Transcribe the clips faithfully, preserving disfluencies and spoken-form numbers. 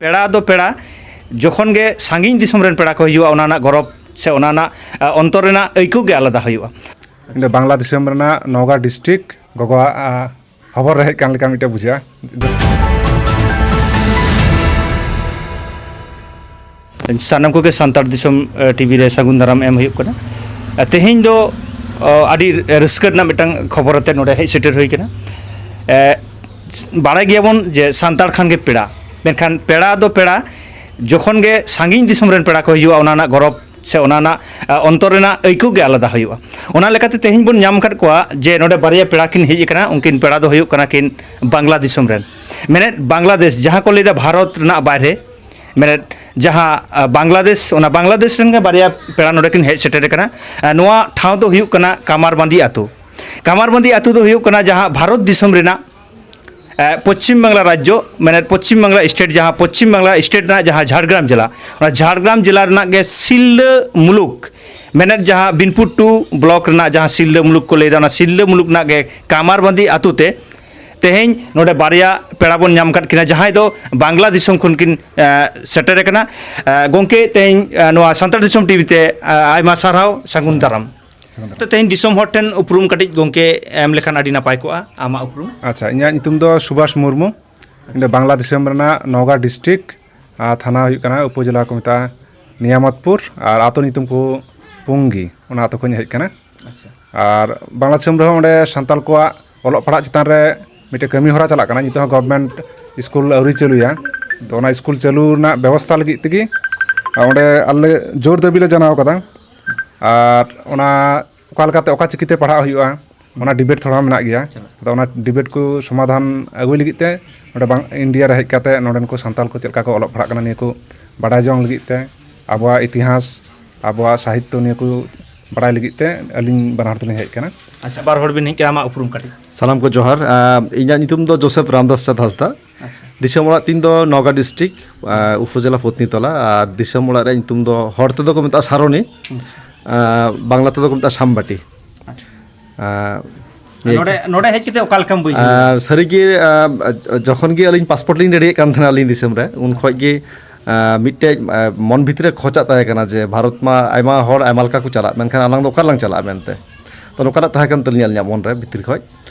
ᱯᱮᱲᱟ ᱫᱚ ᱯᱮᱲᱟ, ᱡᱚᱠᱷᱚᱱ ᱜᱮ ᱥᱟᱺᱜᱤᱧ ᱫᱤᱥᱚᱢ ᱨᱮᱱ ᱯᱮᱲᱟ ᱠᱚ ᱦᱤᱡᱩᱜᱼᱟ, ᱚᱱᱟ ᱨᱮᱱᱟᱜ ᱜᱚᱨᱚᱵᱽ ᱥᱮ ᱚᱱᱟ ᱨᱮᱱᱟᱜ, ᱟ, ᱚᱱᱛᱚᱨ ᱨᱮᱱᱟᱜ ᱟᱹᱭᱠᱟᱹᱣ ᱜᱮ ᱟᱞᱟᱫᱟ ᱦᱩᱭᱩᱜᱼᱟ᱾ ᱤᱧ ᱫᱚ ᱵᱟᱝᱞᱟ ᱫᱤᱥᱚᱢ ᱨᱮᱱᱟᱜ ᱱᱚᱣᱜᱟ ᱰᱤᱥᱴᱨᱤᱠᱴ ᱜᱚᱜᱚᱣᱟᱜ, ᱟ, ᱦᱚᱵᱚᱨ ᱨᱮ ᱦᱮᱡ ᱠᱟᱱ ᱞᱮᱠᱟ ᱢᱤᱫᱴᱮᱱ ᱵᱩᱡᱷᱟᱹᱜᱼᱟ᱾ ᱥᱟᱱᱟᱢ ᱠᱚᱜᱮ ᱥᱟᱱᱛᱟᱲ ᱫᱤᱥᱚᱢ, ᱮ, ᱴᱤᱵᱷᱤ ᱨᱮ ᱥᱟᱹᱜᱩᱱ ᱫᱟᱨᱟᱢ ᱮᱢ ᱦᱩᱭᱩᱜ ᱠᱟᱱᱟ᱾ ᱮ, ᱛᱮᱦᱮᱧ ᱫᱚ, ᱚ, ᱟᱹᱰᱤ ᱨᱟᱹᱥᱠᱟᱹ ᱨᱮᱱᱟᱜ ᱢᱤᱫᱴᱟᱝ ᱠᱷᱚᱵᱚᱨ ᱟᱛᱮ ᱱᱚᱰᱮ ᱦᱮᱡ ᱥᱮᱴᱮᱨ ᱦᱩᱭ ᱠᱟᱱᱟ᱾ ᱮ, ᱵᱟᱲᱟᱭ ᱜᱮᱭᱟᱵᱚᱱ ᱡᱮ ᱥᱟᱱᱛᱟᱲ ᱠᱷᱟᱱ ᱜᱮ ᱯᱮᱲᱟ, ᱢᱮᱱᱠᱷᱟᱱ ᱯᱮᱲᱟ ᱫᱚ ᱯᱮᱲᱟ, ᱡᱚᱠᱷᱚᱱ ᱜᱮ ᱥᱟᱺᱜᱤᱧ ᱫᱤᱥᱚᱢ ᱨᱮᱱ ᱯᱮᱲᱟ ᱠᱚ ᱦᱤᱡᱩᱜᱼᱟ, ᱚᱱᱟ ᱨᱮᱱᱟᱜ ᱜᱚᱨᱚᱵᱽ ᱥᱮ ᱚᱱᱟ ᱨᱮᱱᱟᱜ, ᱟ, ᱚᱱᱛᱚᱨ ᱨᱮᱱᱟᱜ ᱟᱹᱭᱠᱟᱹᱣ ᱜᱮ ᱟᱞᱟᱫᱟ ᱦᱩᱭᱩᱜᱼᱟ᱾ ᱚᱱᱟ ᱞᱮᱠᱟᱛᱮ ᱛᱮᱦᱮᱧ ᱵᱚᱱ ᱧᱟᱢ ᱟᱠᱟᱫ ᱠᱚᱣᱟ ᱡᱮ ᱱᱚᱰᱮ ᱵᱟᱨᱭᱟ ᱯᱮᱲᱟ ᱠᱤᱱ ᱦᱮᱡ ᱟᱠᱟᱱᱟ᱾ ᱩᱱᱠᱤᱱ ᱯᱮᱲᱟ ᱫᱚ ᱦᱩᱭᱩᱜ ᱠᱟᱱᱟ ᱠᱤᱱ ᱵᱟᱝᱞᱟ ᱫᱤᱥᱚᱢ ᱨᱮᱱ, ᱢᱮᱱᱮᱫ ᱵᱟᱝᱞᱟᱫᱮᱥ, ᱡᱟᱦᱟᱸ ᱠᱚ ᱞᱟᱹᱭᱫᱟ ᱵᱷᱟᱨᱚᱛ ᱨᱮᱱᱟᱜ ᱵᱟᱭᱨᱮ, ᱢᱮᱱᱮᱫ ᱡᱟᱦᱟᱸ, ᱟ, ᱵᱟᱝᱞᱟᱫᱮᱥ, ᱚᱱᱟ ᱵᱟᱝᱞᱟᱫᱮᱥ ᱨᱮᱱ ᱜᱮ ᱵᱟᱨᱭᱟ ᱯᱮᱲᱟ ᱱᱚᱰᱮ ᱠᱤᱱ ᱦᱮᱡ ᱥᱮᱴᱮᱨ ᱟᱠᱟᱱᱟ᱾ ᱟ, ᱱᱚᱣᱟ ᱴᱷᱟᱶ ᱫᱚ ᱦᱩᱭᱩᱜ ᱠᱟᱱᱟ ᱠᱟᱢᱟᱨᱵᱟᱸᱫᱤ ᱟᱹᱛᱩ᱾ ᱠᱟᱢᱟᱨᱵᱟᱸᱫᱤ ᱟᱹᱛᱩ ᱫᱚ ᱦᱩᱭᱩᱜ ᱠᱟᱱᱟ ᱡᱟᱦᱟᱸ ᱵᱷᱟᱨᱚᱛ ᱫᱤᱥᱚᱢ ᱨᱮᱱᱟᱜ, ᱮ, ᱯᱚᱪᱷᱤᱢ ᱵᱟᱝᱞᱟ ᱨᱟᱡᱽᱡᱚ, ᱢᱮᱱᱮᱫ ᱯᱚᱪᱷᱤᱢ ᱵᱟᱝᱞᱟ ᱥᱴᱮᱴ, ᱡᱟᱦᱟᱸ ᱯᱚᱪᱷᱤᱢ ᱵᱟᱝᱞᱟ ᱥᱴᱮᱴ ᱨᱮᱱᱟᱜ ᱡᱟᱦᱟᱸ ᱡᱷᱟᱲᱜᱨᱟᱢ ᱡᱮᱞᱟ, ᱚᱱᱟ ᱡᱷᱟᱲᱜᱨᱟᱢ ᱡᱮᱞᱟ ᱨᱮᱱᱟᱜ ᱜᱮ ᱥᱤᱞᱫᱟᱹ ᱢᱩᱞᱩᱠ, ᱢᱮᱱᱮᱫ ᱡᱟᱦᱟᱸ ᱵᱤᱱᱯᱩᱨ ᱴᱩ ᱵᱞᱚᱠ ᱨᱮᱱᱟᱜ ᱡᱟᱦᱟᱸ ᱥᱤᱞᱫᱟᱹ ᱢᱩᱞᱩᱠ ᱠᱚ ᱞᱟᱹᱭᱫᱟ, ᱚᱱᱟ ᱥᱤᱞᱫᱟᱹ ᱢᱩᱞᱩᱠ ᱨᱮᱱᱟᱜ ᱜᱮ ᱠᱟᱢᱟᱨᱵᱟᱸᱫᱤ ᱟᱹᱛᱩ ᱛᱮ ᱛᱮᱦᱮᱧ ᱱᱚᱰᱮ ᱵᱟᱨᱭᱟ ᱯᱮᱲᱟ ᱵᱚᱱ ᱧᱟᱢ ᱟᱠᱟᱫ ᱠᱤᱱᱟ, ᱡᱟᱦᱟᱸᱭ ᱫᱚ ᱵᱟᱝᱞᱟ ᱫᱤᱥᱚᱢ ᱠᱷᱚᱱ ᱠᱤᱱ, ᱮ, ᱥᱮᱴᱮᱨ ᱟᱠᱟᱱᱟ᱾ ᱮ, ᱜᱚᱢᱠᱮ, ᱛᱮᱦᱮᱧ, ᱮ, ᱱᱚᱣᱟ ᱥᱟᱱᱛᱟᱲ ᱫᱤᱥᱚᱢ ᱴᱤᱵᱷᱤ ᱛᱮ, ᱮ, ᱟᱭᱢᱟ ᱥᱟᱨᱦᱟᱣ, ᱥᱟᱹᱜᱩᱱ ᱫᱟᱨᱟᱢ᱾ ᱛᱚ, ᱛᱮᱦᱮᱧ ᱫᱤᱥᱚᱢ ᱦᱚᱲ ᱴᱷᱮᱱ ᱩᱯᱨᱩᱢ ᱠᱟᱹᱴᱤᱡ ᱜᱚᱢᱠᱮ ᱮᱢ ᱞᱮᱠᱷᱟᱱ ᱟᱹᱰᱤ ᱱᱟᱯᱟᱭ ᱠᱚᱜᱼᱟ, ᱟᱢᱟᱜ ᱩᱯᱨᱩᱢ᱾ ᱟᱪᱪᱷᱟ, ᱤᱧᱟᱹᱜ ᱧᱩᱛᱩᱢ ᱫᱚ ᱥᱩᱵᱷᱟᱥ ᱢᱩᱨᱢᱩ᱾ ᱤᱧ ᱫᱚ ᱵᱟᱝᱞᱟ ᱫᱤᱥᱚᱢ ᱨᱮᱱᱟᱜ ᱱᱚᱣᱜᱟ ᱰᱤᱥᱴᱨᱤᱠᱴ, ᱟᱨ ᱛᱷᱟᱱᱟ ᱦᱩᱭᱩᱜ ᱠᱟᱱᱟ, ᱩᱯᱚᱡᱮᱞᱟ ᱠᱚ ᱢᱮᱛᱟᱜᱼᱟ ᱱᱤᱭᱟᱢᱟᱛᱯᱩᱨ, ᱟᱨ ᱟᱹᱛᱩ ᱧᱩᱛᱩᱢ ᱠᱚ ᱯᱩᱝᱜᱤ, ᱚᱱᱟ ᱟᱹᱛᱩ ᱠᱷᱚᱱ ᱤᱧ ᱦᱮᱡ ᱟᱠᱟᱱᱟ᱾ ᱟᱪᱪᱷᱟ᱾ ᱟᱨ ᱵᱟᱝᱞᱟ ᱫᱤᱥᱚᱢ ᱨᱮᱦᱚᱸ ᱚᱸᱰᱮ ᱥᱟᱱᱛᱟᱲ ᱠᱚᱣᱟᱜ ᱚᱞᱚᱜ ᱯᱟᱲᱦᱟᱜ ᱪᱮᱛᱟᱱ ᱨᱮ ᱢᱤᱫᱴᱮᱱ ᱠᱟᱹᱢᱤ ᱦᱚᱨᱟ ᱪᱟᱞᱟᱜ ᱠᱟᱱᱟ᱾ ᱱᱤᱛᱚᱜ ᱦᱚᱸ ᱜᱚᱵᱷᱢᱮᱱᱴ ᱥᱠᱩᱞ ᱟᱹᱣᱨᱤ ᱪᱟᱹᱞᱩᱭᱟ᱾ ᱛᱚ, ᱚᱱᱟ ᱥᱠᱩᱞ ᱪᱟᱹᱞᱩ ᱨᱮᱱᱟᱜ ᱵᱮᱵᱚᱥᱛᱷᱟ ᱞᱟᱹᱜᱤᱫ ᱛᱮᱜᱮ, ᱟᱨ ᱚᱸᱰᱮ ᱟᱞᱮ ᱡᱳᱨ ᱫᱟᱹᱵᱤ ᱞᱮ ᱡᱟᱱᱟᱣ ᱠᱟᱫᱟ᱾ ᱟᱨ ᱚᱱᱟ ᱚᱠᱟ ᱞᱮᱠᱟᱛᱮ, ᱚᱠᱟ ᱪᱤᱠᱤᱛᱮ ᱯᱟᱲᱦᱟᱜ ᱦᱩᱭᱩᱜᱼᱟ, ᱚᱱᱟ ᱰᱤᱵᱮᱴ ᱛᱷᱚᱲᱟ ᱢᱮᱱᱟᱜ ᱜᱮᱭᱟ᱾ ᱟᱫᱚ ᱚᱱᱟ ᱰᱤᱵᱮᱴ ᱠᱚ ᱥᱚᱢᱟᱫᱷᱟᱱ ᱟᱹᱜᱩᱭ ᱞᱟᱹᱜᱤᱫ ᱛᱮ ᱱᱚᱰᱮ ᱵᱟᱝ, ᱤᱱᱰᱤᱭᱟ ᱨᱮ ᱦᱮᱡ ᱠᱟᱛᱮ ᱱᱚᱰᱮᱱ ᱠᱚ ᱥᱟᱱᱛᱟᱲ ᱠᱚ ᱪᱮᱫ ᱞᱮᱠᱟ ᱠᱚ ᱚᱞᱚᱜ ᱯᱟᱲᱦᱟᱜ ᱠᱟᱱᱟ, ᱱᱤᱭᱟᱹ ᱠᱚ ᱵᱟᱰᱟᱭ ᱡᱚᱝ ᱞᱟᱹᱜᱤᱫ ᱛᱮ, ᱟᱵᱚᱣᱟᱜ ᱤᱛᱤᱦᱟᱥ, ᱟᱵᱚᱣᱟᱜ ᱥᱟᱦᱤᱛᱛᱚ, ᱱᱤᱭᱟᱹ ᱠᱚ ᱵᱟᱰᱟᱭ ᱞᱟᱹᱜᱤᱫ ᱛᱮ ᱟᱹᱞᱤᱧ ᱵᱟᱱᱟ ᱦᱚᱲ ᱛᱮᱞᱤᱧ ᱦᱮᱡ ᱟᱠᱟᱱᱟ᱾ ᱟᱪᱪᱷᱟ, ᱵᱟᱨ ᱦᱚᱲ ᱵᱤᱱ ᱦᱮᱡ ᱠᱟᱱᱟ, ᱟᱢᱟᱜ ᱩᱯᱨᱩᱢ ᱠᱟᱹᱴᱤᱡ᱾ ᱥᱟᱱᱟᱢ ᱠᱚ ᱡᱚᱦᱟᱨ᱾ ᱟᱸ, ᱤᱧᱟᱹᱜ ᱧᱩᱛᱩᱢ ᱫᱚ ᱡᱳᱥᱮᱯ ᱨᱟᱢᱫᱟᱥ ᱪᱟᱸᱫᱽ ᱦᱟᱸᱥᱫᱟ᱾ ᱟᱪᱪᱷᱟ᱾ ᱫᱤᱥᱚᱢ ᱚᱲᱟᱜ ᱛᱤᱧ ᱫᱚ ᱱᱚᱣᱜᱟ ᱰᱤᱥᱴᱨᱤᱠᱴ, ᱟᱸ, ᱩᱯᱚᱡᱮᱞᱟ ᱯᱚᱛᱱᱤᱛᱚᱞᱟ, ᱟᱨ ᱫᱤᱥᱚᱢ ᱚᱲᱟᱜ ᱨᱮᱭᱟᱜ ᱧᱩᱛᱩᱢ ᱫᱚ ᱦᱚᱲ ᱛᱮᱫᱚ ᱠᱚ ᱢᱮᱛᱟᱜᱼᱟ ᱥᱟᱨᱚᱱᱤ᱾ ᱟᱪᱪᱷᱟ᱾ ᱟᱸ, ᱵᱟᱝᱞᱟ ᱛᱮᱫᱚ ᱠᱚ ᱢᱮᱛᱟᱜᱼᱟ ᱥᱟᱢᱵᱟᱴᱤ᱾ ᱟᱪᱪᱷᱟ᱾ ᱟᱸ, ᱱᱚᱰᱮ, ᱱᱚᱰᱮ ᱦᱮᱡ ᱠᱟᱛᱮ ᱚᱠᱟ ᱞᱮᱠᱟᱢ ᱵᱩᱡᱷᱟᱹᱣ ᱮᱫᱟ? ᱟᱨ ᱥᱟᱹᱨᱤᱜᱮ, ᱟᱨ, ᱡᱚᱠᱷᱚᱱ ᱜᱮ ᱟᱹᱞᱤᱧ ᱯᱟᱥᱯᱳᱨᱴ ᱞᱤᱧ ᱨᱮᱰᱤᱭᱮᱫ ᱠᱟᱱ ᱛᱟᱦᱮᱱᱟ ᱟᱹᱞᱤᱧ ᱫᱤᱥᱚᱢ ᱨᱮ, ᱩᱱ ᱠᱷᱚᱱ ᱜᱮ, ᱟᱨ, ᱢᱤᱫᱴᱮᱡ, ᱟᱨ, ᱢᱚᱱ ᱵᱷᱤᱛᱨᱤ ᱨᱮ ᱠᱷᱚᱪᱟᱜ ᱛᱟᱦᱮᱸ ᱠᱟᱱᱟ ᱡᱮ ᱵᱷᱟᱨᱚᱛ ᱢᱟ ᱟᱭᱢᱟ ᱦᱚᱲ ᱟᱭᱢᱟ ᱞᱮᱠᱟ ᱠᱚ ᱪᱟᱞᱟᱜ, ᱢᱮᱱᱠᱷᱟᱱ ᱟᱞᱟᱝ ᱫᱚ ᱚᱠᱟ ᱨᱮᱞᱟᱝ ᱪᱟᱞᱟᱜᱼᱟ ᱢᱮᱱᱛᱮ᱾ ᱛᱚ, ᱱᱚᱝᱠᱟᱱᱟᱜ ᱛᱟᱦᱮᱸ ᱠᱟᱱ ᱛᱟᱹᱞᱤᱧᱟ ᱟᱹᱞᱤᱧᱟᱜ ᱢᱚᱱ ᱨᱮ ᱵᱷᱤᱛᱨᱤ ᱠᱷᱚᱱ᱾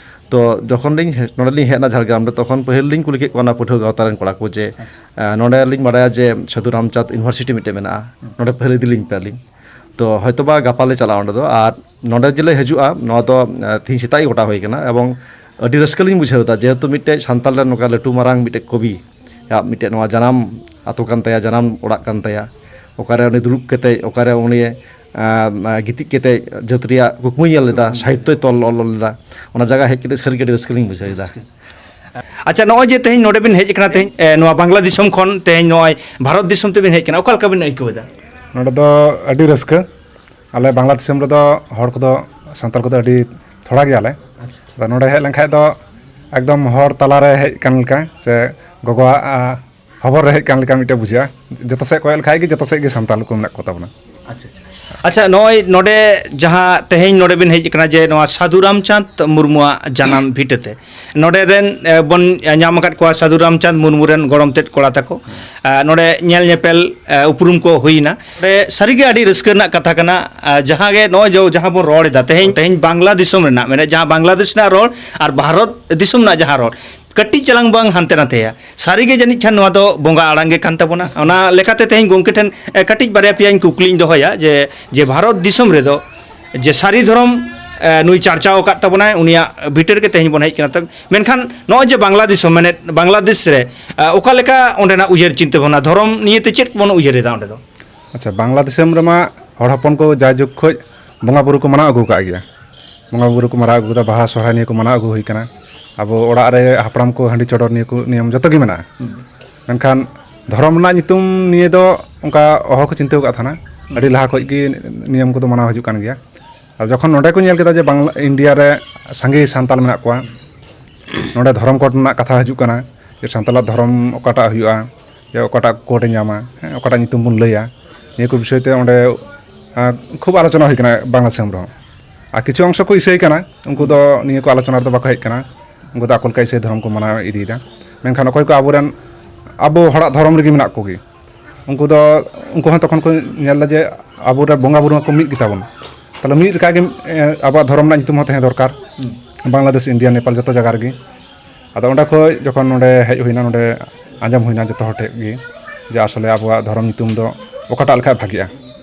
ᱛᱚ, ᱡᱚᱠᱷᱚᱱ ᱞᱤᱧ ᱦᱮᱡ, ᱱᱚᱰᱮ ᱞᱤᱧ ᱦᱮᱡ ᱮᱱᱟ ᱡᱷᱟᱲᱜᱨᱟᱢ ᱨᱮ, ᱛᱚᱠᱷᱚᱱ ᱯᱟᱹᱦᱤᱞ ᱞᱤᱧ ᱠᱩᱞᱤ ᱠᱮᱫ ᱠᱚᱣᱟ ᱚᱱᱟ ᱯᱟᱹᱴᱷᱩᱣᱟᱹ ᱜᱟᱶᱛᱟ ᱨᱮᱱ ᱠᱚᱲᱟ ᱠᱚ ᱡᱮ, ᱟᱪᱪᱷᱟ᱾ ᱟᱨ, ᱱᱚᱰᱮ ᱞᱤᱧ ᱵᱟᱲᱟᱭᱟ ᱡᱮ ᱥᱟᱹᱫᱷᱩ ᱨᱟᱢᱪᱟᱸᱫᱽ ᱤᱭᱩᱱᱤᱵᱷᱟᱨᱥᱤᱴᱤ ᱢᱤᱫᱴᱮᱡ ᱢᱮᱱᱟᱜᱼᱟ, ᱦᱩᱸ᱾ ᱱᱚᱰᱮ ᱯᱟᱹᱦᱤᱞ ᱤᱫᱤ ᱞᱤᱧ ᱯᱮ ᱟᱹᱞᱤᱧ᱾ ᱛᱚ, ᱦᱚᱭᱛᱳ ᱵᱟ ᱜᱟᱯᱟ ᱞᱮ ᱪᱟᱞᱟᱜᱼᱟ ᱚᱸᱰᱮ ᱫᱚ᱾ ᱟᱨ ᱱᱚᱰᱮ ᱡᱮᱞᱮ ᱦᱤᱡᱩᱜᱼᱟ, ᱱᱚᱣᱟ ᱫᱚ, ᱟᱨ, ᱛᱤᱦᱤᱧ ᱥᱮᱛᱟᱜ ᱜᱮ ᱜᱚᱴᱟ ᱦᱩᱭ ᱠᱟᱱᱟ, ᱮᱵᱚᱝ ᱟᱹᱰᱤ ᱨᱟᱹᱥᱠᱟᱹ ᱞᱤᱧ ᱵᱩᱡᱷᱟᱹᱣ ᱮᱫᱟ, ᱡᱮᱦᱮᱛᱩ ᱢᱤᱫᱴᱮᱡ ᱥᱟᱱᱛᱟᱲ ᱨᱮᱱ ᱱᱚᱝᱠᱟ ᱞᱟᱹᱴᱩ ᱢᱟᱨᱟᱝ ᱢᱤᱫᱴᱮᱡ ᱠᱚᱵᱤ ᱟᱜ ᱢᱤᱫᱴᱮᱡ ᱱᱚᱣᱟ ᱡᱟᱱᱟᱢ ᱟᱛᱳ ᱠᱟᱱ ᱛᱟᱭᱟ, ᱡᱟᱱᱟᱢ ᱚᱲᱟᱜ ᱠᱟᱱ ᱛᱟᱭᱟ, ᱚᱠᱟᱨᱮ ᱩᱱᱤ ᱫᱩᱲᱩᱵ ᱠᱟᱛᱮᱡ, ᱚᱠᱟᱨᱮ ᱩᱱᱤ, ᱟᱸ, ᱜᱤᱛᱤᱡ ᱠᱟᱛᱮᱡ ᱡᱟᱹᱛ ᱨᱮᱭᱟᱜ ᱠᱩᱠᱢᱩᱭ ᱧᱮᱞ ᱞᱮᱫᱟ, ᱥᱟᱦᱤᱛᱛᱚᱭ ᱛᱚᱞ ᱚᱞ ᱞᱮᱫᱟ, ᱚᱱᱟ ᱡᱟᱭᱜᱟ ᱦᱮᱡ ᱠᱟᱛᱮ ᱥᱟᱹᱨᱤᱜᱮ ᱟᱹᱰᱤ ᱨᱟᱹᱥᱠᱟᱹ ᱞᱤᱧ ᱵᱩᱡᱷᱟᱹᱣ ᱮᱫᱟ᱾ ᱟᱪᱪᱷᱟ, ᱱᱚᱜᱼᱚᱭ ᱡᱮ ᱛᱮᱦᱮᱧ ᱱᱚᱰᱮ ᱵᱤᱱ ᱦᱮᱡ ᱟᱠᱟᱱᱟ, ᱛᱮᱦᱮᱧ, ᱮ, ᱱᱚᱣᱟ ᱵᱟᱝᱞᱟ ᱫᱤᱥᱚᱢ ᱠᱷᱚᱱ ᱛᱮᱦᱮᱧ ᱱᱚᱜᱼᱚᱭ ᱵᱷᱟᱨᱚᱛ ᱫᱤᱥᱚᱢ ᱛᱮᱵᱤᱱ ᱦᱮᱡ ᱟᱠᱟᱱᱟ, ᱚᱠᱟ ᱞᱮᱠᱟ ᱵᱤᱱ ᱟᱹᱭᱠᱟᱹᱣ ᱮᱫᱟ? ᱱᱚᱰᱮ ᱫᱚ ᱟᱹᱰᱤ ᱨᱟᱹᱥᱠᱟᱹ᱾ ᱟᱞᱮ ᱵᱟᱝᱞᱟ ᱫᱤᱥᱚᱢ ᱨᱮᱫᱚ ᱦᱚᱲ ᱠᱚᱫᱚ, ᱥᱟᱱᱛᱟᱲ ᱠᱚᱫᱚ ᱟᱹᱰᱤ ᱛᱷᱚᱲᱟ ᱜᱮᱭᱟᱞᱮ᱾ ᱟᱪᱪᱷᱟ᱾ ᱟᱫᱚ ᱱᱚᱰᱮ ᱦᱮᱡ ᱞᱮᱱᱠᱷᱟᱡ ᱫᱚ ᱮᱠᱫᱚᱢ ᱦᱚᱲ ᱛᱟᱞᱟᱨᱮ ᱦᱮᱡ ᱠᱟᱱ ᱞᱮᱠᱟ, ᱥᱮ ᱜᱚᱜᱚᱣᱟᱜ, ᱟ, ᱦᱚᱵᱚᱨ ᱨᱮ ᱦᱮᱡ ᱠᱟᱱ ᱞᱮᱠᱟ ᱢᱤᱫᱴᱮᱡ ᱵᱩᱡᱷᱟᱹᱜᱼᱟ᱾ ᱡᱚᱛᱚ ᱥᱮᱫ ᱠᱚᱭᱚᱜ ᱞᱮᱠᱷᱟᱡ ᱜᱮ ᱡᱚᱛᱚ ᱥᱮᱫ ᱜᱮ ᱥᱟᱱᱛᱟᱲ ᱠᱚ ᱢᱮᱱᱟᱜ ᱠᱚ ᱛᱟᱵᱚᱱᱟ᱾ ᱟᱪᱪᱷᱟ, ᱟᱪᱪᱷᱟ᱾ ᱟᱪᱪᱷᱟ, ᱱᱚᱜᱼᱚᱭ ᱱᱚᱰᱮ ᱡᱟᱦᱟᱸ ᱛᱮᱦᱮᱧ ᱱᱚᱰᱮ ᱵᱤᱱ ᱦᱮᱡ ᱟᱠᱟᱱᱟ, ᱡᱮ ᱱᱚᱣᱟ ᱥᱟᱹᱫᱷᱩ ᱨᱟᱢᱪᱟᱸᱫᱽ ᱢᱩᱨᱢᱩᱣᱟᱜ ᱡᱟᱱᱟᱢ ᱵᱷᱤᱴᱟᱹ ᱛᱮ, ᱱᱚᱰᱮ ᱨᱮᱱ, ᱮ, ᱵᱚᱱ ᱧᱟᱢ ᱟᱠᱟᱫ ᱠᱚᱣᱟ ᱥᱟᱹᱫᱷᱩ ᱨᱟᱢᱪᱟᱸᱫᱽ ᱢᱩᱨᱢᱩ ᱨᱮᱱ ᱜᱚᱲᱚᱢ ᱛᱮᱫ ᱠᱚᱲᱟ ᱛᱟᱠᱚ᱾ ᱮ, ᱱᱚᱰᱮ ᱧᱮᱞ ᱧᱮᱯᱮᱞ, ᱮ, ᱩᱯᱨᱩᱢ ᱠᱚ ᱦᱩᱭᱱᱟ᱾ ᱱᱚᱰᱮ ᱥᱟᱹᱨᱤᱜᱮ ᱟᱹᱰᱤ ᱨᱟᱹᱥᱠᱟᱹ ᱨᱮᱱᱟᱜ ᱠᱟᱛᱷᱟ ᱠᱟᱱᱟ, ᱮ, ᱡᱟᱦᱟᱸ ᱜᱮ ᱱᱚᱜᱼᱚᱭ ᱡᱚ-, ᱡᱟᱦᱟᱸ ᱵᱚᱱ ᱨᱚᱲ ᱮᱫᱟ ᱛᱮᱦᱮᱧ, ᱛᱮᱦᱮᱧ ᱵᱟᱝᱞᱟ ᱫᱤᱥᱚᱢ ᱨᱮᱱᱟᱜ, ᱢᱟᱱᱮ ᱡᱟᱦᱟᱸ ᱵᱟᱝᱞᱟᱫᱮᱥ ᱨᱮᱱᱟᱜ ᱨᱚᱲ ᱟᱨ ᱵᱷᱟᱨᱚᱛ ᱫᱤᱥᱚᱢ ᱨᱮᱱᱟᱜ ᱡᱟᱦᱟᱸ ᱨᱚᱲ, ᱠᱟᱹᱴᱤᱡ ᱪᱟᱞᱟᱝ ᱵᱟᱝ ᱦᱟᱱᱛᱮ ᱱᱟᱛᱮᱭᱟ᱾ ᱥᱟᱹᱨᱤᱜᱮ ᱡᱟᱹᱱᱤᱡ ᱠᱷᱟᱱ ᱱᱚᱣᱟ ᱫᱚ ᱵᱚᱸᱜᱟ ᱟᱲᱟᱝ ᱜᱮ ᱠᱟᱱ ᱛᱟᱵᱚᱱᱟ᱾ ᱚᱱᱟ ᱞᱮᱠᱟᱛᱮ ᱛᱮᱦᱮᱧ ᱜᱚᱢᱠᱮ ᱴᱷᱮᱱ, ᱮ, ᱠᱟᱹᱴᱤᱡ ᱵᱟᱨᱭᱟ ᱯᱮᱭᱟᱧ ᱠᱩᱠᱞᱤᱧ ᱫᱚᱦᱚᱭᱟ ᱡᱮ, ᱡᱮ ᱵᱷᱟᱨᱚᱛ ᱫᱤᱥᱚᱢ ᱨᱮᱫᱚ ᱡᱮ ᱥᱟᱹᱨᱤ ᱫᱷᱚᱨᱚᱢ, ᱮ, ᱱᱩᱭ ᱪᱟᱨᱪᱟᱣ ᱟᱠᱟᱫ ᱛᱟᱵᱚᱱᱟᱭ, ᱩᱱᱤᱭᱟᱜ ᱵᱷᱤᱴᱟᱹᱨ ᱜᱮ ᱛᱮᱦᱮᱧ ᱵᱚᱱ ᱦᱮᱡ ᱠᱟᱱᱟ᱾ ᱛᱚ, ᱢᱮᱱᱠᱷᱟᱱ ᱱᱚᱜᱼᱚᱭ ᱡᱮ ᱵᱟᱝᱞᱟ ᱫᱤᱥᱚᱢ, ᱢᱟᱱᱮ ᱵᱟᱝᱞᱟᱫᱮᱥ ᱨᱮ, ᱮ, ᱚᱠᱟ ᱞᱮᱠᱟ ᱚᱸᱰᱮᱱᱟᱜ ᱩᱭᱦᱟᱹᱨ ᱪᱤᱱᱛᱟᱹ ᱵᱷᱟᱵᱽᱱᱟ, ᱫᱷᱚᱨᱚᱢ ᱱᱤᱭᱮᱛᱮ ᱪᱮᱫ ᱵᱚᱱ ᱩᱭᱦᱟᱹᱨ ᱮᱫᱟ ᱚᱸᱰᱮ ᱫᱚ? ᱟᱪᱪᱷᱟ, ᱵᱟᱝᱞᱟ ᱫᱤᱥᱚᱢ ᱨᱮᱢᱟ ᱦᱚᱲ ᱦᱚᱯᱚᱱ ᱠᱚ ᱡᱟᱭᱡᱩᱜᱽ ᱠᱷᱚᱡ ᱵᱚᱸᱜᱟ ᱵᱩᱨᱩ ᱠᱚ ᱢᱟᱱᱟᱣ ᱟᱹᱜᱩ ᱟᱠᱟᱫ ᱜᱮᱭᱟ᱾ ᱵᱚᱸᱜᱟ ᱵᱩᱨᱩ ᱠᱚ ᱢᱟᱱᱟᱣ ᱟᱹᱜᱩ ᱠᱟᱫᱟ, ᱵᱟᱦᱟ ᱥᱚᱦᱨᱟᱭ ᱱᱤᱭᱟᱹ ᱠᱚ ᱢᱟᱱᱟᱣ ᱟᱹᱜᱩ ᱦᱩᱭ ᱠᱟᱱᱟ᱾ ᱟᱵᱚ ᱚᱲᱟᱜ ᱨᱮ ᱦᱟᱯᱲᱟᱢ ᱠᱚ ᱦᱟᱺᱰᱤ ᱪᱚᱰᱚᱨ ᱱᱤᱭᱟᱹ ᱠᱚ ᱱᱤᱭᱚᱢ ᱡᱚᱛᱚ ᱜᱮ ᱢᱮᱱᱟᱜᱼᱟ᱾ ᱦᱩᱸ᱾ ᱢᱮᱱᱠᱷᱟᱱ ᱫᱷᱚᱨᱚᱢ ᱨᱮᱱᱟᱜ ᱧᱩᱛᱩᱢ ᱱᱤᱭᱮ ᱫᱚ ᱚᱱᱠᱟ ᱚᱦᱚ ᱠᱚ ᱪᱤᱱᱛᱟᱹ ᱟᱠᱟᱫ ᱛᱟᱦᱮᱱᱟ᱾ ᱦᱩᱸ᱾ ᱟᱹᱰᱤ ᱞᱟᱦᱟ ᱠᱷᱚᱡ ᱜᱮ ᱱᱤᱭᱚᱢ ᱠᱚᱫᱚ ᱢᱟᱱᱟᱣ ᱦᱤᱡᱩᱜ ᱠᱟᱱ ᱜᱮᱭᱟ᱾ ᱟᱨ ᱡᱚᱠᱷᱚᱱ ᱱᱚᱰᱮ ᱠᱚ ᱧᱮᱞ ᱠᱮᱫᱟ ᱡᱮ ᱵᱟᱝᱞᱟ, ᱤᱱᱰᱤᱭᱟ ᱨᱮ ᱥᱟᱸᱜᱮ ᱥᱟᱱᱛᱟᱲ ᱢᱮᱱᱟᱜ ᱠᱚᱣᱟ, ᱱᱚᱰᱮ ᱫᱷᱚᱨᱚᱢ ᱠᱳᱰ ᱨᱮᱱᱟᱜ ᱠᱟᱛᱷᱟ ᱦᱤᱡᱩᱜ ᱠᱟᱱᱟ, ᱡᱮ ᱥᱟᱱᱛᱟᱲᱟᱜ ᱫᱷᱚᱨᱚᱢ ᱚᱠᱟᱴᱟᱜ ᱦᱩᱭᱩᱜᱼᱟ, ᱡᱮ ᱚᱠᱟᱴᱟᱜ ᱠᱳᱰ ᱮ ᱧᱟᱢᱟ, ᱦᱮᱸ, ᱚᱠᱟᱴᱟᱜ ᱧᱩᱛᱩᱢ ᱵᱚᱱ ᱞᱟᱹᱭᱟ, ᱱᱤᱭᱟᱹ ᱠᱚ ᱵᱤᱥᱚᱭ ᱛᱮ ᱚᱸᱰᱮ, ᱟᱸ, ᱠᱷᱩᱵ ᱟᱞᱳᱪᱚᱱᱟ ᱦᱩᱭ ᱠᱟᱱᱟ ᱵᱟᱝᱞᱟ ᱫᱤᱥᱚᱢ ᱨᱮᱦᱚᱸ᱾ ᱟᱨ ᱠᱤᱪᱷᱩ ᱚᱝᱥᱚ ᱠᱚ ᱤᱥᱟᱹᱭ ᱠᱟᱱᱟ, ᱩᱱᱠᱩ ᱫᱚ ᱱᱤᱭᱟᱹ ᱠᱚ ᱟᱞᱳᱪᱚᱱᱟ ᱨᱮᱫᱚ ᱵᱟᱠᱚ ᱦᱮᱡ ᱠᱟᱱᱟ᱾ ᱩᱱᱠᱩ ᱫᱚ ᱟᱠᱚ ᱞᱮᱠᱟ ᱤᱥᱟᱹᱭ ᱫᱷᱚᱨᱚᱢ ᱠᱚ ᱢᱟᱱᱟᱣ ᱤᱫᱤᱭᱮᱫᱟ᱾ ᱢᱮᱱᱠᱷᱟᱱ ᱚᱠᱚᱭ ᱠᱚ ᱟᱵᱚᱨᱮᱱ, ᱟᱵᱚ ᱦᱚᱲᱟᱜ ᱫᱷᱚᱨᱚᱢ ᱨᱮᱜᱮ ᱢᱮᱱᱟᱜ ᱠᱚᱜᱮ, ᱩᱱᱠᱩ ᱫᱚ, ᱩᱱᱠᱩ ᱦᱚᱸ ᱛᱚᱠᱷᱚᱱ ᱠᱚ ᱧᱮᱞ ᱮᱫᱟ ᱡᱮ ᱟᱵᱚᱨᱮᱱ ᱵᱚᱸᱜᱟ ᱵᱩᱨᱩ ᱢᱟᱠᱚ ᱢᱤᱫ ᱜᱮᱛᱟ ᱵᱚᱱ, ᱛᱟᱦᱚᱞᱮ ᱢᱤᱫ ᱞᱮᱠᱟᱜᱮ, ᱮ, ᱟᱵᱚᱣᱟᱜ ᱫᱷᱚᱨᱚᱢ ᱨᱮᱱᱟᱜ ᱧᱩᱛᱩᱢ ᱦᱚᱸ ᱛᱟᱦᱮᱸ ᱫᱚᱨᱠᱟᱨ᱾ ᱵᱟᱝᱞᱟᱫᱮᱥ, ᱤᱱᱰᱤᱭᱟ, ᱱᱮᱯᱟᱞ, ᱡᱚᱛᱚ ᱡᱟᱭᱜᱟ ᱨᱮᱜᱮ᱾ ᱟᱫᱚ ᱚᱸᱰᱮ ᱠᱷᱚᱱ ᱡᱚᱠᱷᱚᱱ ᱱᱚᱸᱰᱮ ᱦᱮᱡ ᱦᱩᱭᱱᱟ, ᱱᱚᱸᱰᱮ ᱟᱸᱡᱚᱢ ᱦᱩᱭᱱᱟ ᱡᱚᱛᱚ ᱦᱚᱲ ᱴᱷᱮᱱ ᱜᱮ ᱡᱮ ᱟᱥᱚᱞᱮ ᱟᱵᱚᱣᱟᱜ ᱫᱷᱚᱨᱚᱢ ᱧᱩᱛᱩᱢ ᱫᱚ ᱚᱠᱟᱴᱟᱜ ᱞᱮᱠᱷᱟᱡ ᱵᱷᱟᱜᱮᱜᱼᱟ᱾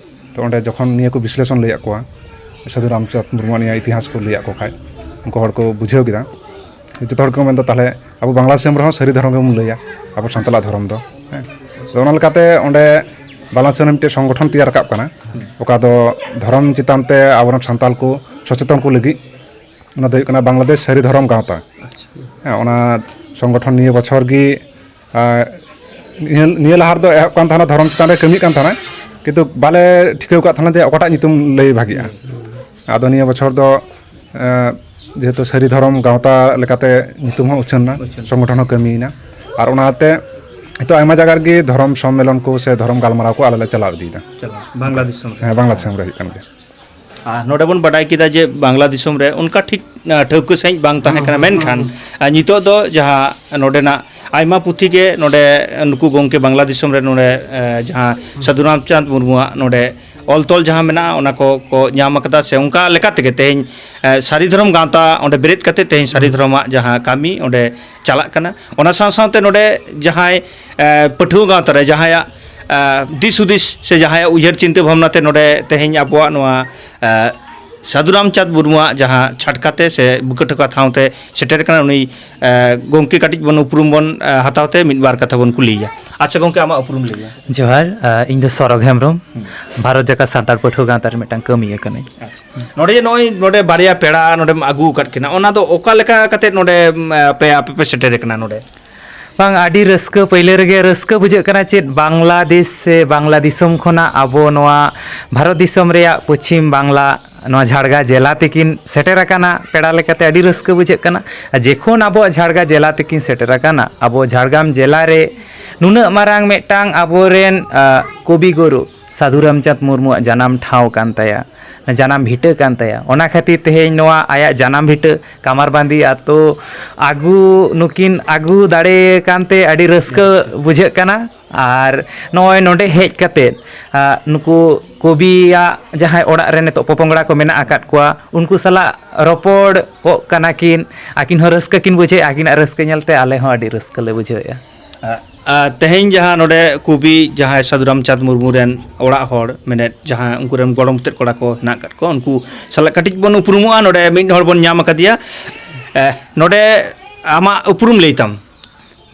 ᱛᱚ ᱚᱸᱰᱮ ᱡᱚᱠᱷᱚᱱ ᱱᱤᱭᱟᱹ ᱠᱚ ᱵᱤᱥᱞᱮᱥᱚᱱ ᱞᱟᱹᱭᱟᱫ ᱠᱚᱣᱟ, ᱥᱟᱹᱫᱷᱩ ᱨᱟᱢᱪᱟᱸᱫᱽ ᱢᱩᱨᱢᱩᱣᱟᱜ ᱱᱤᱭᱟᱹ ᱤᱛᱤᱦᱟᱥ ᱠᱚ ᱞᱟᱹᱭᱟᱫ ᱠᱚ ᱠᱷᱟᱡ, ᱩᱱᱠᱩ ᱦᱚᱲ ᱠᱚ ᱵᱩᱡᱷᱟᱹᱣ ᱠᱮᱫᱟ᱾ ᱡᱚᱛᱚ ᱦᱚᱲ ᱠᱚ ᱢᱮᱱᱫᱟ, "ᱛᱟᱦᱞᱮ ᱟᱵᱚ ᱵᱟᱝᱞᱟ ᱫᱤᱥᱚᱢ ᱨᱮᱦᱚᱸ ᱥᱟᱹᱨᱤ ᱫᱷᱚᱨᱚᱢ ᱜᱮᱵᱚᱱ ᱞᱟᱹᱭᱟ, ᱟᱵᱚ ᱥᱟᱱᱛᱟᱲᱟᱜ ᱫᱷᱚᱨᱚᱢ ᱫᱚ", ᱦᱮᱸ᱾ ᱛᱚ ᱚᱱᱟ ᱞᱮᱠᱟᱛᱮ ᱚᱸᱰᱮ ᱵᱟᱝᱞᱟ ᱫᱤᱥᱚᱢ ᱨᱮ ᱢᱤᱫᱴᱮᱱ ᱥᱚᱝᱜᱚᱴᱷᱚᱱ ᱛᱮᱭᱟᱨ ᱨᱟᱠᱟᱵ ᱠᱟᱱᱟ, ᱚᱠᱟ ᱫᱚ ᱫᱷᱚᱨᱚᱢ ᱪᱮᱛᱟᱱ ᱛᱮ ᱟᱵᱚᱨᱮᱱ ᱥᱟᱱᱛᱟᱲ ᱠᱚ ᱥᱚᱪᱮᱛᱚᱱ ᱠᱚ ᱞᱟᱹᱜᱤᱫ᱾ ᱚᱱᱟ ᱫᱚ ᱦᱩᱭᱩᱜ ᱠᱟᱱᱟ ᱵᱟᱝᱞᱟᱫᱮᱥ ᱥᱟᱹᱨᱤ ᱫᱷᱚᱨᱚᱢ ᱜᱟᱶᱛᱟ᱾ ᱟᱪᱪᱷᱟ᱾ ᱦᱮᱸ, ᱚᱱᱟ ᱥᱚᱝᱜᱚᱴᱷᱚᱱ ᱱᱤᱭᱟᱹ ᱵᱚᱪᱷᱚᱨ ᱜᱮ, ᱟᱨ ᱱᱤᱭᱟᱹ, ᱱᱤᱭᱟᱹ ᱞᱟᱦᱟ ᱨᱮᱫᱚ ᱮᱦᱚᱵ ᱠᱟᱱ ᱛᱟᱦᱮᱱᱟ, ᱫᱷᱚᱨᱚᱢ ᱪᱮᱛᱟᱱ ᱨᱮ ᱠᱟᱹᱢᱤᱜ ᱠᱟᱱ ᱛᱟᱦᱮᱱᱟ, ᱠᱤᱱᱛᱩ ᱵᱟᱞᱮ ᱴᱷᱤᱠᱟᱹᱣ ᱠᱟᱜ ᱛᱟᱦᱮᱱᱟ ᱡᱮ ᱚᱠᱟᱴᱟᱜ ᱧᱩᱛᱩᱢ ᱞᱟᱹᱭ ᱵᱷᱟᱜᱤᱜᱼᱟ᱾ ᱟᱫᱚ ᱱᱤᱭᱟᱹ ᱵᱚᱪᱷᱚᱨ ᱫᱚ, ᱮᱸ, ᱡᱮᱦᱮᱛᱩ ᱥᱟᱹᱨᱤ ᱫᱷᱚᱨᱚᱢ ᱜᱟᱶᱛᱟ ᱞᱮᱠᱟᱛᱮ ᱧᱩᱛᱩᱢ ᱦᱚᱸ ᱩᱪᱷᱟᱹᱱ ᱮᱱᱟ, ᱩᱪᱷᱟᱹᱱ᱾ ᱥᱚᱝᱜᱚᱴᱷᱚᱱ ᱦᱚᱸ ᱠᱟᱹᱢᱤᱭᱮᱱᱟ, ᱟᱨ ᱚᱱᱟᱛᱮ ᱱᱤᱛᱚᱜ ᱟᱭᱢᱟ ᱡᱟᱭᱜᱟ ᱨᱮᱜᱮ ᱫᱷᱚᱨᱚᱢ ᱥᱚᱢᱢᱮᱞᱚᱱ ᱠᱚ ᱥᱮ ᱫᱷᱚᱨᱚᱢ ᱜᱟᱞᱢᱟᱨᱟᱣ ᱠᱚ ᱟᱞᱮ ᱞᱮ ᱪᱟᱞᱟᱣ ᱤᱫᱤᱭᱮᱫᱟ᱾ ᱪᱟᱞᱟᱣ, ᱵᱟᱝᱞᱟ ᱫᱤᱥᱚᱢ ᱨᱮ᱾ ᱦᱮᱸ, ᱵᱟᱝᱞᱟ ᱫᱤᱥᱚᱢ ᱨᱮ ᱦᱩᱭᱩᱜ ᱠᱟᱱ ᱜᱮᱭᱟ᱾ ᱟᱨ ᱱᱚᱰᱮ ᱵᱚᱱ ᱵᱟᱰᱟᱭ ᱠᱮᱫᱟ ᱡᱮ ᱵᱟᱝᱞᱟ ᱫᱤᱥᱚᱢ ᱨᱮ ᱚᱱᱠᱟ ᱴᱷᱤᱠ, ᱟ, ᱴᱷᱟᱹᱣᱠᱟᱹ ᱥᱟᱺᱦᱤᱡ ᱵᱟᱝ ᱛᱟᱦᱮᱸ ᱠᱟᱱᱟ, ᱢᱮᱱᱠᱷᱟᱱ, ᱟ, ᱱᱤᱛᱚᱜ ᱫᱚ ᱡᱟᱦᱟᱸ ᱱᱚᱰᱮᱱᱟᱜ ᱟᱭᱢᱟ ᱯᱩᱛᱷᱤ ᱜᱮ ᱱᱚᱰᱮ ᱱᱩᱠᱩ ᱜᱚᱢᱠᱮ ᱵᱟᱝᱞᱟ ᱫᱤᱥᱚᱢ ᱨᱮ ᱱᱚᱰᱮ, ᱮ, ᱡᱟᱦᱟᱸ ᱥᱟᱹᱫᱷᱩ ᱨᱟᱢᱪᱟᱸᱫᱽ ᱢᱩᱨᱢᱩᱣᱟᱜ ᱱᱚᱰᱮ ᱚᱞ ᱛᱚᱞ ᱡᱟᱦᱟᱸ ᱢᱮᱱᱟᱜᱼᱟ, ᱚᱱᱟ ᱠᱚ ᱠᱚ ᱧᱟᱢ ᱟᱠᱟᱫᱟ, ᱥᱮ ᱚᱱᱠᱟ ᱞᱮᱠᱟ ᱛᱮᱜᱮ ᱛᱮᱦᱮᱧ, ᱮ, ᱥᱟᱹᱨᱤ ᱫᱷᱚᱨᱚᱢ ᱜᱟᱶᱛᱟ ᱚᱸᱰᱮ ᱵᱮᱨᱮᱫ ᱠᱟᱛᱮ ᱛᱮᱦᱮᱧ ᱥᱟᱹᱨᱤ ᱫᱷᱚᱨᱚᱢᱟᱜ ᱡᱟᱦᱟᱸ ᱠᱟᱹᱢᱤ ᱚᱸᱰᱮ ᱪᱟᱞᱟᱜ ᱠᱟᱱᱟ᱾ ᱚᱱᱟ ᱥᱟᱶ ᱥᱟᱶᱛᱮ ᱱᱚᱰᱮ ᱡᱟᱦᱟᱸᱭ, ᱮ, ᱯᱟᱹᱴᱷᱩᱣᱟᱹ ᱜᱟᱶᱛᱟ ᱨᱮ ᱡᱟᱦᱟᱸᱭᱟᱜ, ᱮ, ᱫᱤᱥ ᱦᱩᱫᱤᱥ ᱥᱮ ᱡᱟᱦᱟᱸᱭᱟᱜ ᱩᱭᱦᱟᱹᱨ ᱪᱤᱱᱛᱟᱹ ᱵᱷᱟᱵᱽᱱᱟ ᱛᱮ ᱱᱚᱰᱮ ᱛᱮᱦᱮᱧ ᱟᱵᱚᱣᱟᱜ ᱱᱚᱣᱟ, ᱮ, ᱥᱟᱹᱫᱷᱩ ᱨᱟᱢᱪᱟᱸᱫᱽ ᱢᱩᱨᱢᱩᱣᱟᱜ ᱡᱟᱦᱟᱸ ᱪᱷᱟᱴᱠᱟ ᱛᱮ ᱥᱮ ᱵᱩᱠᱟᱹ ᱴᱷᱮᱠᱟ ᱴᱷᱟᱶ ᱛᱮ ᱥᱮᱴᱮᱨ ᱠᱟᱱᱟ, ᱩᱱᱤ, ᱮ, ᱜᱚᱢᱠᱮ ᱠᱟᱹᱴᱤᱡ ᱵᱚᱱ ᱩᱯᱨᱩᱢ ᱵᱚᱱ, ᱮ, ᱦᱟᱛᱟᱣ ᱛᱮ ᱢᱤᱫ ᱵᱟᱨ ᱠᱟᱛᱷᱟ ᱵᱚᱱ ᱠᱩᱞᱤᱭᱮᱭᱟ᱾ ᱟᱪᱪᱷᱟ ᱜᱚᱢᱠᱮ, ᱟᱢᱟᱜ ᱩᱯᱨᱩᱢ ᱞᱟᱹᱭ ᱢᱮ᱾ ᱡᱚᱦᱟᱨ, ᱟ, ᱤᱧ ᱫᱚ ᱥᱚᱨᱚᱜᱽ ᱦᱮᱢᱵᱨᱚᱢ, ᱦᱩᱸ᱾ ᱵᱷᱟᱨᱚᱛ ᱡᱟᱠᱟᱛ ᱥᱟᱱᱛᱟᱲ ᱯᱟᱹᱴᱷᱩᱣᱟᱹ ᱜᱟᱶᱛᱟ ᱨᱮ ᱢᱤᱫᱴᱟᱝ ᱠᱟᱹᱢᱤᱭᱟᱹ ᱠᱟᱹᱱᱟᱹᱧ᱾ ᱟᱪᱪᱷᱟ᱾ ᱱᱚᱰᱮ ᱡᱮ ᱱᱚᱜᱼᱚᱭ ᱱᱚᱰᱮ ᱵᱟᱨᱭᱟ ᱯᱮᱲᱟ ᱱᱚᱰᱮᱢ ᱟᱹᱜᱩ ᱟᱠᱟᱫ ᱠᱤᱱᱟ, ᱚᱱᱟ ᱫᱚ ᱚᱠᱟ ᱞᱮᱠᱟ ᱠᱟᱛᱮ ᱱᱚᱰᱮ, ᱮ, ᱯᱮ ᱟᱯᱮ ᱯᱮ ᱥᱮᱴᱮᱨ ᱟᱠᱟᱱᱟ ᱱᱚᱰᱮ? ᱵᱟᱝ, ᱟᱹᱰᱤ ᱨᱟᱹᱥᱠᱟᱹ᱾ ᱯᱟᱹᱭᱞᱟᱹ ᱨᱮᱜᱮ ᱨᱟᱹᱥᱠᱟᱹ ᱵᱩᱡᱷᱟᱹᱜ ᱠᱟᱱᱟ, ᱪᱮᱫ ᱵᱟᱝᱞᱟᱫᱮᱥ ᱥᱮ ᱵᱟᱝᱞᱟ ᱫᱤᱥᱚᱢ ᱠᱷᱚᱱᱟᱜ ᱟᱵᱚ ᱱᱚᱣᱟ ᱵᱷᱟᱨᱚᱛ ᱫᱤᱥᱚᱢ ᱨᱮᱭᱟᱜ ᱯᱚᱪᱷᱤᱢ ᱵᱟᱝᱞᱟ, ᱱᱚᱣᱟ ᱡᱷᱟᱲᱜᱟ ᱡᱮᱞᱟ ᱛᱮᱠᱤᱱ ᱥᱮᱴᱮᱨ ᱟᱠᱟᱱᱟ ᱯᱮᱲᱟ ᱞᱮᱠᱟᱛᱮ, ᱟᱹᱰᱤ ᱨᱟᱹᱥᱠᱟᱹ ᱵᱩᱡᱷᱟᱹᱜ ᱠᱟᱱᱟ᱾ ᱟᱨ ᱡᱮᱠᱷᱚᱱ ᱟᱵᱚᱣᱟᱜ ᱡᱷᱟᱲᱜᱟ ᱡᱮᱞᱟ ᱛᱮᱠᱤᱱ ᱥᱮᱴᱮᱨ ᱟᱠᱟᱱᱟ, ᱟᱵᱚ ᱡᱷᱟᱲᱜᱨᱟᱢ ᱡᱮᱞᱟ ᱨᱮ ᱱᱩᱱᱟᱹᱜ ᱢᱟᱨᱟᱝ ᱢᱤᱫᱴᱟᱝ ᱟᱵᱚᱨᱮᱱ, ᱟ, ᱠᱚᱵᱤ ᱜᱩᱨᱩ ᱥᱟᱹᱫᱷᱩ ᱨᱟᱢᱪᱟᱸᱫᱽ ᱢᱩᱨᱢᱩᱣᱟᱜ ᱡᱟᱱᱟᱢ ᱴᱷᱟᱶ ᱠᱟᱱ ᱛᱟᱭᱟ, ᱡᱟᱱᱟᱢ ᱵᱷᱤᱴᱟᱹ ᱠᱟᱱ ᱛᱟᱭᱟ᱾ ᱚᱱᱟ ᱠᱷᱟᱹᱛᱤᱨ ᱛᱮᱦᱮᱧ ᱱᱚᱣᱟ ᱟᱭᱟᱜ ᱡᱟᱱᱟᱢ ᱵᱷᱤᱴᱟᱹ ᱠᱟᱢᱟᱨᱵᱟᱸᱫᱤ ᱟᱛᱳ ᱟᱹᱜᱩ, ᱱᱩᱠᱤᱱ ᱟᱹᱜᱩ ᱫᱟᱲᱮ ᱠᱟᱱᱛᱮ ᱟᱹᱰᱤ ᱨᱟᱹᱥᱠᱟᱹ ᱵᱩᱡᱷᱟᱹᱜ ᱠᱟᱱᱟ᱾ ᱟᱨ ᱱᱚᱜᱼᱚᱭ ᱱᱚᱰᱮ ᱦᱮᱡ ᱠᱟᱛᱮᱫ, ᱟ, ᱱᱩᱠᱩ ᱠᱚᱵᱤᱭᱟᱜ ᱡᱟᱦᱟᱸᱭ ᱚᱲᱟᱜ ᱨᱮ ᱱᱤᱛᱚᱜ ᱯᱚᱯᱚᱝᱲᱟ ᱠᱚ ᱢᱮᱱᱟᱜ ᱟᱠᱟᱫ ᱠᱚᱣᱟ, ᱩᱱᱠᱩ ᱥᱟᱞᱟᱜ ᱨᱚᱯᱚᱲ ᱠᱚᱜ ᱠᱟᱱᱟ ᱠᱤᱱ᱾ ᱟᱹᱠᱤᱱ ᱦᱚᱸ ᱨᱟᱹᱥᱠᱟᱹ ᱠᱤᱱ ᱵᱩᱡᱷᱟᱹᱣᱮᱫᱼᱟ, ᱟᱹᱠᱤᱱᱟᱜ ᱨᱟᱹᱥᱠᱟᱹ ᱧᱮᱞᱛᱮ ᱟᱞᱮ ᱦᱚᱸ ᱟᱹᱰᱤ ᱨᱟᱹᱥᱠᱟᱹ ᱞᱮ ᱵᱩᱡᱷᱟᱹᱣᱮᱫᱼᱟ᱾ ᱟ, ᱟ, ᱛᱮᱦᱮᱧ ᱡᱟᱦᱟᱸ ᱱᱚᱰᱮ ᱠᱚᱵᱤ ᱡᱟᱦᱟᱸᱭ ᱥᱟᱹᱫᱷᱩ ᱨᱟᱢᱪᱟᱸᱫᱽ ᱢᱩᱨᱢᱩ ᱨᱮᱱ ᱚᱲᱟᱜ ᱦᱚᱲ, ᱢᱮᱱᱮᱫ ᱡᱟᱦᱟᱸ ᱩᱱᱠᱩ ᱨᱮᱱ ᱜᱚᱲᱚᱢ ᱛᱮᱫ ᱠᱚᱲᱟ ᱠᱚ ᱦᱮᱱᱟᱜ ᱟᱠᱟᱫ ᱠᱚᱣᱟ, ᱩᱱᱠᱩ ᱥᱟᱞᱟᱜ ᱠᱟᱹᱴᱤᱡ ᱵᱚᱱ ᱩᱯᱨᱩᱢᱚᱜᱼᱟ᱾ ᱱᱚᱰᱮ ᱢᱤᱫ ᱦᱚᱲ ᱵᱚᱱ ᱧᱟᱢ ᱟᱠᱟᱫᱮᱭᱟ᱾ ᱮ, ᱱᱚᱰᱮ ᱟᱢᱟᱜ ᱩᱯᱨᱩᱢ ᱞᱟᱹᱭ ᱛᱟᱢ᱾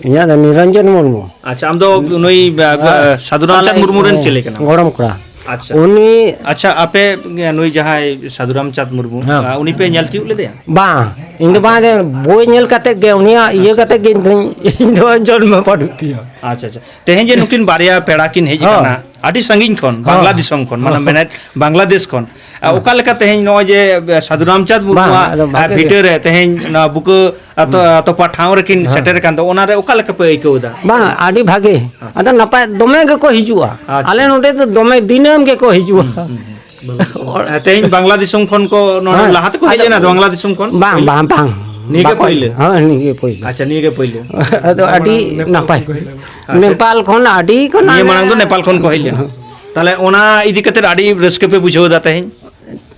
ᱤᱧᱟᱹᱜ ᱫᱚ ᱱᱤᱨᱚᱧᱡᱚᱱ ᱢᱩᱨᱢᱩ᱾ ᱟᱪᱪᱷᱟ, ᱟᱢ ᱫᱚ ᱱᱩᱭ, ᱟ, ᱟ, ᱥᱟᱹᱫᱷᱩ ᱨᱟᱢᱪᱟᱸᱫᱽ ᱟᱞᱮ, ᱢᱩᱨᱢᱩ ᱨᱮᱱ ᱮ, ᱪᱮᱞᱮ ᱠᱟᱱᱟᱢ? ᱜᱚᱲᱚᱢ ᱠᱚᱲᱟ᱾ ᱟᱪᱪᱷᱟ᱾ ᱩᱱᱤ ᱟᱪᱪᱷᱟ, ᱟᱯᱮ ᱱᱩᱭ ᱡᱟᱦᱟᱸᱭ ᱥᱟᱹᱫᱷᱩ ᱨᱟᱢᱪᱟᱸᱫᱽ ᱢᱩᱨᱢᱩ, ᱦᱮᱸ᱾ ᱟ, ᱩᱱᱤ ᱯᱮ ᱧᱮᱞ ᱛᱤᱭᱳᱜ ᱞᱮᱫᱮᱭᱟ? ᱵᱟᱝ, ᱤᱧ ᱫᱚ ᱟᱪᱪᱷᱟ᱾ ᱵᱟᱝ, ᱵᱳᱭ ᱧᱮᱞ ᱠᱟᱛᱮ ᱜᱮ, ᱩᱱᱤᱭᱟᱜ ᱤᱭᱟᱹ ᱟᱪᱪᱷᱟ᱾ ᱠᱟᱛᱮ ᱜᱮ ᱤᱧ ᱫᱚᱧ, ᱤᱧ ᱫᱚ ᱡᱚᱱᱢᱚ ᱵᱟᱹᱱᱩᱜ ᱛᱤᱧᱟ᱾ ᱟᱪᱪᱷᱟ, ᱟᱪᱪᱷᱟ᱾ ᱛᱮᱦᱮᱧ ᱡᱮ ᱱᱩᱠᱤᱱ ᱵᱟᱨᱭᱟ ᱯᱮᱲᱟ ᱠᱤᱱ ᱦᱮᱡ ᱦᱚᱸ᱾ ᱟᱠᱟᱱᱟ, ᱟᱹᱰᱤ ᱥᱟᱺᱜᱤᱧ ᱠᱷᱚᱱ, ᱦᱚᱸ᱾ ᱵᱟᱝᱞᱟᱫᱮᱥ ᱠᱷᱚᱱ, ᱢᱟᱱᱮ ᱦᱚᱸ᱾ ᱢᱮᱱᱮᱫ ᱵᱟᱝᱞᱟᱫᱮᱥ ᱠᱷᱚᱱ, ᱟ, ᱦᱚᱸ᱾ ᱚᱠᱟ ᱞᱮᱠᱟ ᱛᱮᱦᱮᱧ ᱱᱚᱜᱼᱚᱭ ᱡᱮ, ᱟ, ᱥᱟᱹᱫᱷᱩ ᱨᱟᱢᱪᱟᱸᱫᱽ ᱵᱟᱝ, ᱢᱩᱨᱢᱩᱣᱟᱜ, ᱟᱫᱚ ᱟ, ᱵᱷᱟᱜᱮ ᱜᱮ᱾ ᱵᱷᱤᱴᱟᱹ ᱨᱮ ᱛᱮᱦᱮᱧ ᱱᱚᱣᱟ ᱵᱩᱠᱟᱹ ᱟᱛᱚ-, ᱦᱚᱸ᱾ ᱛᱚᱯᱟ ᱴᱷᱟᱶ ᱨᱮᱠᱤᱱ ᱦᱚᱸ᱾ ᱥᱮᱴᱮᱨ ᱟᱠᱟᱱ ᱫᱚ, ᱚᱱᱟ ᱨᱮ ᱚᱠᱟ ᱞᱮᱠᱟ ᱯᱮ ᱟᱹᱭᱠᱟᱹᱣ ᱮᱫᱟ? ᱵᱟᱝ, ᱟᱹᱰᱤ ᱵᱷᱟᱜᱮ᱾ ᱦᱚᱸ᱾ ᱟᱫᱚ ᱱᱟᱯᱟᱭ, ᱫᱚᱢᱮ ᱜᱮᱠᱚ ᱦᱤᱡᱩᱜᱼᱟ᱾ ᱟᱪᱪᱷᱟ᱾ ᱟᱞᱮ ᱱᱚᱸᱰᱮ ᱫᱚ ᱫᱚᱢᱮ ᱫᱤᱱᱟᱹᱢ ᱜᱮᱠᱚ ᱦᱤᱡᱩᱜᱼᱟ᱾ ᱦᱩᱸ, ᱦᱩᱸ, ᱦᱩᱸ᱾ ᱵᱟᱝᱞᱟᱫᱮᱥ ᱠᱷᱚᱱ᱾ ᱟ, ᱛᱮᱦᱮᱧ ᱵᱟᱝᱞᱟ ᱫᱤᱥᱚᱢ ᱠᱷᱚᱱ ᱠᱚ ᱱᱚᱰᱮ ᱦᱮᱸ᱾ ᱞᱟᱦᱟ ᱛᱮᱠᱚ ᱦᱮᱡ ᱟᱫᱚ ᱞᱮᱱᱟ ᱛᱚ, ᱵᱟᱝᱞᱟ ᱫᱤᱥᱚᱢ ᱠᱷᱚᱱ? ᱵᱟᱝ, ᱵᱟᱝ, ᱵᱟᱝ᱾ ᱱᱤᱭᱟᱹ ᱜᱮ ᱵᱟᱠᱚ ᱯᱳᱭᱞᱳ? ᱦᱮᱡ-, ᱦᱳᱭ, ᱱᱤᱭᱟᱹ ᱜᱮ ᱯᱳᱭᱞᱳ᱾ ᱟᱪᱪᱷᱟ, ᱱᱤᱭᱟᱹ ᱜᱮ ᱯᱳᱭᱞᱳ᱾ ᱟᱫᱚ ᱟᱹᱰᱤ ᱱᱟᱯᱟᱭ᱾ ᱟᱪᱪᱷᱟ᱾ ᱱᱮᱯᱟᱞ ᱠᱷᱚᱱ ᱟᱹᱰᱤ ᱠᱷᱚᱱ ᱱᱤᱭᱟᱹ ᱟᱞᱮ ᱢᱟᱲᱟᱝ ᱫᱚ ᱱᱮᱯᱟᱞ ᱠᱷᱚᱱ ᱠᱚ ᱦᱮᱡ ᱞᱮᱱᱟ᱾ ᱦᱮᱸ᱾ ᱛᱟᱦᱞᱮ ᱚᱱᱟ ᱤᱫᱤ ᱠᱟᱛᱮ ᱟᱹᱰᱤ ᱨᱟᱹᱥᱠᱟᱹ ᱯᱮ ᱵᱩᱡᱷᱟᱹᱣ ᱮᱫᱟ ᱛᱮᱦᱮᱧ?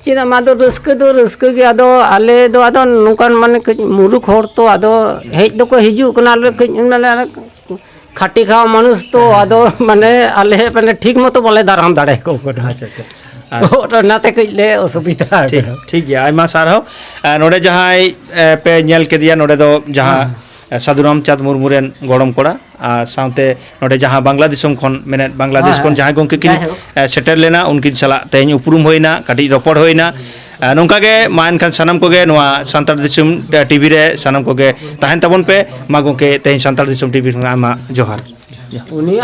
ᱪᱮᱫᱟᱜ, ᱢᱟ ᱟᱫᱚ ᱨᱟᱹᱥᱠᱟᱹ ᱫᱚ ᱨᱟᱹᱥᱠᱟᱹ ᱜᱮ, ᱟᱫᱚ ᱟᱞᱮ ᱫᱚ ᱟᱫᱚ ᱱᱚᱝᱠᱟᱱ ᱢᱟᱱᱮ ᱠᱟᱹᱡ ᱢᱩᱨᱩᱠᱷ ᱦᱚᱲ ᱛᱚ, ᱟᱫᱚ ᱦᱮᱡ ᱫᱚᱠᱚ ᱦᱤᱡᱩᱜ ᱠᱟᱱᱟ, ᱟᱞᱮ ᱠᱟᱹᱡ ᱢᱟᱱᱮ ᱠᱷᱟᱹᱴᱤ ᱠᱷᱟᱣᱟ ᱢᱟᱱᱩᱥ ᱛᱚ, ᱟᱫᱚ ᱢᱟᱱᱮ ᱟᱞᱮ ᱢᱟᱱᱮ ᱴᱷᱤᱠ ᱢᱚᱛᱚ ᱵᱟᱞᱮ ᱫᱟᱨᱟᱢ ᱫᱟᱲᱮᱭᱟᱠᱚ ᱠᱟᱱᱟ᱾ ᱟᱪᱪᱷᱟ, ᱟᱪᱪᱷᱟ᱾ ᱟᱨ ᱚᱱᱟᱛᱮ ᱠᱟᱹᱡ ᱞᱮ ᱚᱥᱩᱵᱤᱫᱷᱟ ᱴᱷᱤᱠ, ᱟᱠᱟᱱᱟ᱾ ᱴᱷᱤᱠ ᱜᱮᱭᱟ, ᱟᱭᱢᱟ ᱥᱟᱨᱦᱟᱣ᱾ ᱟᱨ ᱱᱚᱰᱮ ᱡᱟᱦᱟᱸᱭ, ᱮ, ᱯᱮ ᱧᱮᱞ ᱠᱮᱫᱮᱭᱟ ᱱᱚᱰᱮ ᱫᱚ ᱡᱟᱦᱟᱸ, ᱦᱮᱸ᱾ ᱮ, ᱥᱟᱹᱫᱷᱩ ᱨᱟᱢᱪᱟᱸᱫᱽ ᱢᱩᱨᱢᱩ ᱨᱮᱱ ᱜᱚᱲᱚᱢ ᱠᱚᱲᱟ, ᱟᱨ ᱥᱟᱶᱛᱮ ᱱᱚᱰᱮ ᱡᱟᱦᱟᱸ ᱵᱟᱝᱞᱟ ᱫᱤᱥᱚᱢ ᱠᱷᱚᱱ, ᱢᱮᱱᱮᱫ ᱵᱟᱝᱞᱟᱫᱮᱥ ᱦᱳᱭ, ᱠᱷᱚᱱ ᱦᱳᱭ᱾ ᱡᱟᱦᱟᱸᱭ ᱜᱚᱢᱠᱮ ᱠᱤᱱ, ᱡᱟᱭᱦᱳᱠ᱾ ᱮ, ᱥᱮᱴᱮᱨ ᱞᱮᱱᱟ, ᱩᱱᱠᱤᱱ ᱥᱟᱞᱟᱜ ᱛᱮᱦᱮᱧ ᱩᱯᱨᱩᱢ ᱦᱩᱭᱱᱟ, ᱠᱟᱹᱴᱤᱡ ᱨᱚᱯᱚᱲ ᱦᱩᱭᱱᱟ᱾ ᱮ, ᱱᱚᱝᱠᱟ ᱜᱮ ᱢᱟ ᱮᱱᱠᱷᱟᱱ ᱥᱟᱱᱟᱢ ᱠᱚᱜᱮ ᱱᱚᱣᱟ ᱥᱟᱱᱛᱟᱲ ᱫᱤᱥᱚᱢ, ᱮ, ᱴᱤᱵᱷᱤ ᱨᱮ ᱥᱟᱱᱟᱢ ᱠᱚᱜᱮ ᱛᱟᱦᱮᱱ ᱛᱟᱵᱚᱱ ᱯᱮ᱾ ᱢᱟ ᱜᱚᱢᱠᱮ, ᱛᱮᱦᱮᱧ ᱥᱟᱱᱛᱟᱲ ᱫᱤᱥᱚᱢ ᱴᱤᱵᱷᱤ ᱠᱷᱚᱱ ᱟᱭᱢᱟ ᱡᱚᱦᱟᱨ᱾ ᱩᱱᱤᱭᱟᱜ